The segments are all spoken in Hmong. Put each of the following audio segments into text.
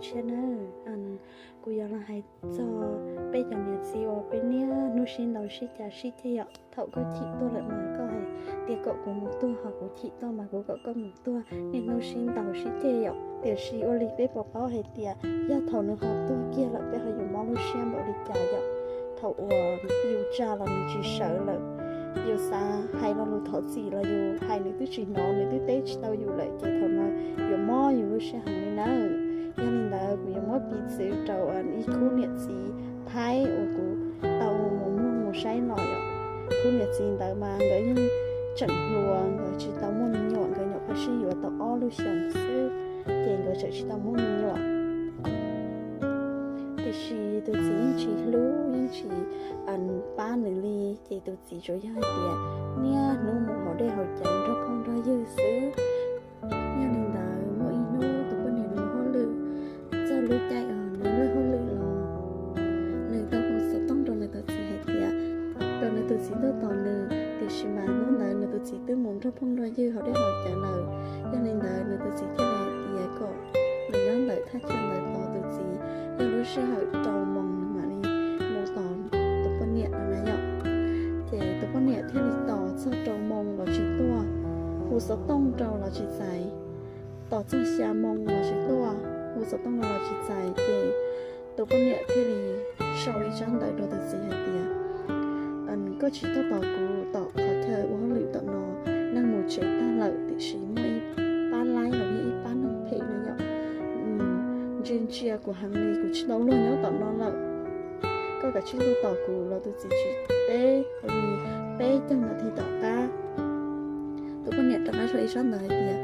Siab nawb, kuv yuav los hais txog peb cov niam txiv uas peb niaj hnub sib ntaus sib cav sib ceg yom. Thaum koj chim tuaj lawm mas koj hais tias kom kuv mus tuag, ho kuv chim tuaj mas kuv kom koj mus tuag, niaj hnub sib ntaus sib ceg yom. Tiam sis ua li peb puas paub hais tias yog thaum nws ho tuag kiag lawm peb ho yuav mob lub siab npaum li cas yom. Thaum uas yus tsa los nws tsis sawv lawm, yus xav hais lo lus thov txim los yus hais nws twb tsis hnov, nws twb teb tsis tau yus lawm ces thaum no yuav mob yus lub siab heev li nawb. Yog li ntawd kuv yuav muab piv txwv rau ib khub niam txiv Thaib uas kuv tau mus mloog mus saib los yom. Khub niam txiv ntawd mas nkawd yeej tseem hluas, nkawd tsis tau muaj me nyuam, nkawd nyuam qhuav sib yuav tau ob lub xyoos xwb, ces nkawd tseem tsis tau muaj me nyuam. Tiam sis tus txiv yeej tsis hlub, yeej tsis pab nws li, ces tus txiv tsuas yog hais tias niaj hnub mus haus dej haus cawv nrog phooj nrog ywg xwb. Yog li ntawd muaj ib hnub tus poj niam nws mus hauj lwm, txog lub caij uas nws lig hauj lwm los, nws tau hu xov tooj rau nws tus txiv hais tias kom nws tus txiv tuaj tos nws, tiam sis mas hnub ntawd nws tus txiv twb mus nrog phooj nrog ywg haus dej haus cawv lawm. Yog li ntawd nws tus txiv thiaj li hais tias kom nws nyob ntawm thaj chaw ntawd tos tus txiv, yog lub sij hawm rau moos nws mam li mus tos tus poj niam no na yom. Ces tus poj niam thiaj li tos txog rau moos los tsis tuaj, hu xov tooj rau los tsis txais, tos txog xya moos los tsis tuaj, hu xov tooj rau los tsis txais, ces tus poj niam thiaj li sau ib tsab ntawv rau tus txiv hais tias koj tsis tuaj tos kuv tom qhov chaw ua hauj lwm tom no, neeg mus tsev tag lawm, tiam sis muaj ib pab laib los yog ib pab neeg phem no yom, ntsia ntsia kuv heev li, kuv tsis tau luag nyob tom no lawm. Koj kav tsij tuaj tos kuv. Los tus txiv tsis teb li peb caug nas this tom qab, tus poj niam rov qab sau ib tsab ntawv hais tias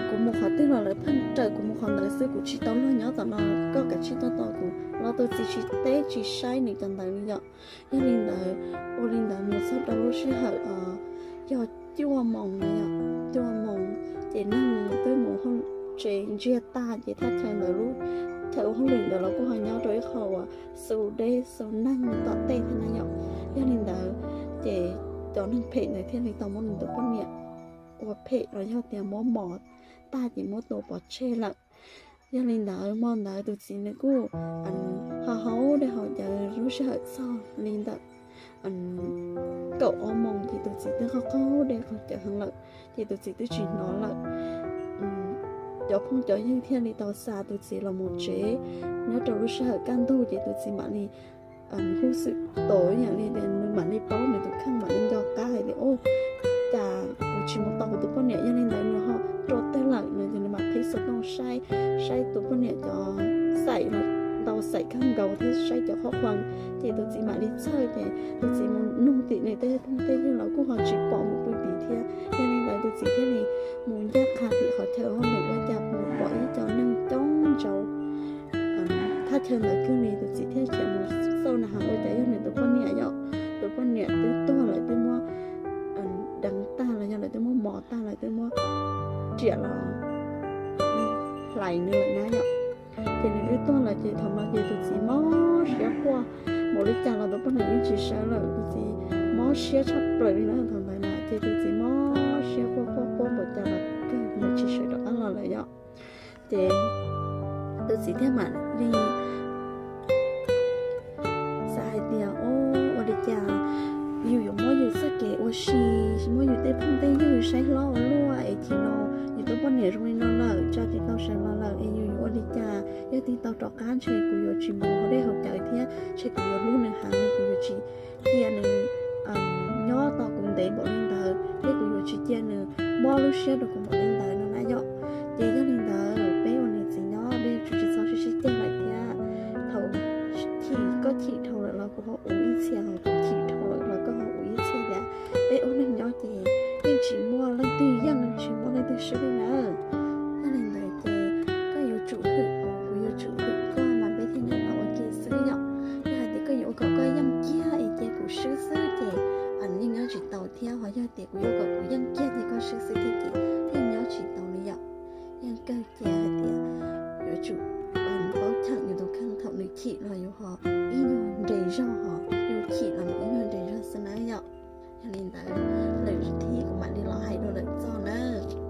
kuv mus qhov twg los lawv pheej raws kuv mus qhov ntawd xwb, kuv tsis tau luag nyob tom no, koj kav tsij tuaj tos kuv. Los tus txiv tsis teb tsis saib nws cov ntawv li yom. Yog li ntawd, ua li ntawd mus txog rau lub sij hawm yog cuaj moos no yom, cuaj moos, ces neeg twb mus hauj tsev ntsiag tag, ces thaj chaw ntawd lub chaw ua hauj lwm ntawd los kuj ho nyob rau ib qho uas xu deb xu neeg tom tej thiab na yom. Yog li ntawd, ces cov neeg phem ntawd thiaj li tau muab nws tus poj niam ua phem los yog tias muab mos tag ces muab tua pov tseg lawm. Yog li ntawd hmo ntawd tus txiv nws kuj ho haus dej haus cawv, lub sij hawm txog li ntawm kaum ob moos ces tus txiv twb qaug qaug dej qaug cawv heev lawm, ces tus txiv twb tsis hnov lawm. Cov phooj cov ywg thiaj li tau xa tus txiv los mus tsev. Nyob rau lub sij hawm kaj ntug ces tus txiv mam li huj xwm tau ib yam li tias nws mam li paub, nws tus kheej mam li nco qab hais tias, o, cas kuv tsis mus tos kuv tus poj niam, yog li ntawd nws ho rau twg lawm no. Ces nws mam qhib xov tooj saib, saib tus poj niam cov xaim los ntau xaim kawg nkaus thiab saib cov qhov qhuas, ces tus txiv mam li txhawj, ces tus txiv mus nug tim nws tej phooj tej ywg los kuj ho tsis pom mus pw tim thiab. Yog li ntawd tus txiv thiaj li mus ncaj qha tim qhov chaw hauj lwm, ua cas mus pom ib co neeg coob ntau thaj chaw ntawd kawg li. Tus txiv thiaj khiav mus xauj na has ua cas yog nws tus poj niam yom. Tus poj niam twb tuag lawm, twb muab deev tag los yog lawv twb muab mos tag, lawv twb muab riam los hlais nws lawm na yom. Ces nws twb tuag lawm ces thaum no ces tus txiv mob siab quaj, npaum li cas los tus poj niam yeej tsis sawv lawm. Tus txiv mob siab tshaj plaws li na thaum ntawd na, ces tus txiv mob siab quaj quaj quaj npaum cas los kawg nws tsis sawv rov qab los lawm yom. Ces tus txiv thiaj mam li xav hais tias, o, ua li cas yus yuav muab yus txoj kev ua si, muab yus tej phooj tej ywg saib hlob ua luaj es chim no yus tus poj niam zoo li no lawm, tso tsis tau sawv los lawm es yus yuav ua li cas. Yog tig tau rov qab ntshe kuv yuav tsis mus haus dej haus cawv thiab, ntshe kuv yuav hlub nws heev li, kuv yuav tsis cia nws nyob tos kuv ntev npaum li ntawd thiab kuv yuav tsis cia nws mob lub siab rau kuv npaum li ntawd no na yom. Ces yog li ntawd peb ua niam txiv nyob peb yuav tsum tsis txhob sib sib ceg lawm thiab. Thaum chim, koj chim dhau lawm los kuv ho uv ib txhia, ho kuv chim dhau lawm los koj ho uv ib txhia thiab. Peb ua neeg nyob ces yeej tsis muaj leej twg yeej, tsis muaj leej twg swb li nawb.